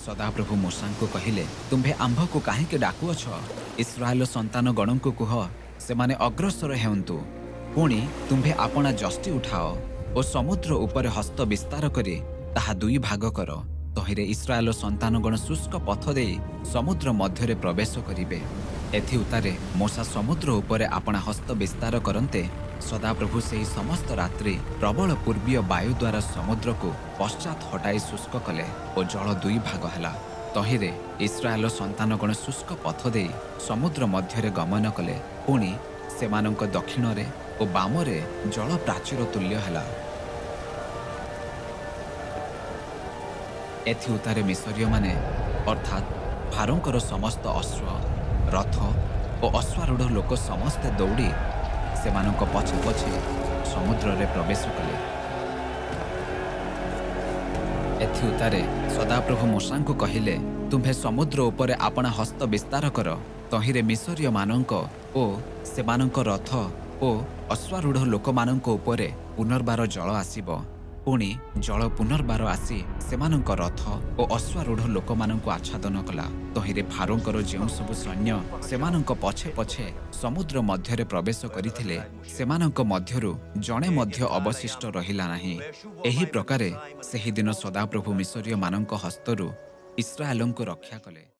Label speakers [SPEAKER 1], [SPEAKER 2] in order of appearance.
[SPEAKER 1] ସଦାପ୍ରଭୁ ମୋଶାଙ୍କୁ କହିଲେ, ତୁମ୍ଭେ ଆମ୍ଭକୁ କାହିଁକି ଡାକୁଅଛ? ଇସ୍ରାଏଲ ସନ୍ତାନଗଣଙ୍କୁ କୁହ, ସେମାନେ ଅଗ୍ରସର ହେଉନ୍ତୁ। ପୁଣି ତୁମ୍ଭେ ଆପଣା ଯଷ୍ଟି ଉଠାଅ ଓ ସମୁଦ୍ର ଉପରେ ହସ୍ତ ବିସ୍ତାର କରି ତାହା ଦୁଇ ଭାଗ କର। ତହିଁରେ ଇସ୍ରାଏଲ ସନ୍ତାନଗଣ ଶୁଷ୍କ ପଥ ଦେଇ ସମୁଦ୍ର ମଧ୍ୟରେ ପ୍ରବେଶ କରିବେ। ଏଥିଉତ୍ତାରେ ମୋଶା ସମୁଦ୍ର ଉପରେ ଆପଣା ହସ୍ତ ବିସ୍ତାର କରନ୍ତେ, ସଦାପ୍ରଭୁ ସେହି ସମସ୍ତ ରାତ୍ରି ପ୍ରବଳ ପୂର୍ବୀୟ ବାୟୁ ଦ୍ୱାରା ସମୁଦ୍ରକୁ ପଶ୍ଚାତ୍ ହଟାଇ ଶୁଷ୍କ କଲେ ଓ ଜଳ ଦୁଇ ଭାଗ ହେଲା। ତହିଁରେ ଇସ୍ରାଏଲ ସନ୍ତାନଗଣ ଶୁଷ୍କ ପଥ ଦେଇ ସମୁଦ୍ର ମଧ୍ୟରେ ଗମନ କଲେ। ପୁଣି ସେମାନଙ୍କ ଦକ୍ଷିଣରେ ଓ ବାମରେ ଜଳ ପ୍ରାଚୀର ତୁଲ୍ୟ ହେଲା। ଏଥିଉତ୍ତାରେ ମିଶରୀୟମାନେ, ଅର୍ଥାତ୍ ଫାରୋଙ୍କର ସମସ୍ତ ଅଶ୍ୱ, ରଥ ଓ ଅଶ୍ୱାରୂଢ଼ ଲୋକ ସମସ୍ତେ ଦୌଡ଼ି ସେମାନଙ୍କ ପଛେ ପଛେ ସମୁଦ୍ରରେ ପ୍ରବେଶ କଲେ। ଏଥିଉତ୍ତାରେ ସଦାପ୍ରଭୁ ମୋଶାଙ୍କୁ କହିଲେ, ତୁମ୍ଭେ ସମୁଦ୍ର ଉପରେ ଆପଣା ହସ୍ତ ବିସ୍ତାର କର, ତହିଁରେ ମିଶରୀୟମାନଙ୍କ ଓ ସେମାନଙ୍କ ରଥ ଓ ଅଶ୍ୱାରୂଢ଼ ଲୋକମାନଙ୍କ ଉପରେ ପୁନର୍ବାର ଜଳ ଆସିବ। ପୁଣି ଜଳ ପୁନର୍ବାର ଆସି ସେମାନଙ୍କ ରଥ ଓ ଅଶ୍ୱାରୂଢ଼ ଲୋକମାନଙ୍କୁ ଆଚ୍ଛାଦନ କଲା। ତହିଁରେ ଫାରୋଙ୍କର ଯେଉଁ ସବୁ ସୈନ୍ୟ ସେମାନଙ୍କ ପଛେ ପଛେ ସମୁଦ୍ର ମଧ୍ୟରେ ପ୍ରବେଶ କରିଥିଲେ, ସେମାନଙ୍କ ମଧ୍ୟରୁ ଜଣେ ମଧ୍ୟ ଅବଶିଷ୍ଟ ରହିଲା ନାହିଁ। ଏହି ପ୍ରକାରେ ସେହିଦିନ ସଦାପ୍ରଭୁ ମିଶରୀୟମାନଙ୍କ ହସ୍ତରୁ ଇସ୍ରାଏଲଙ୍କୁ ରକ୍ଷା କଲେ।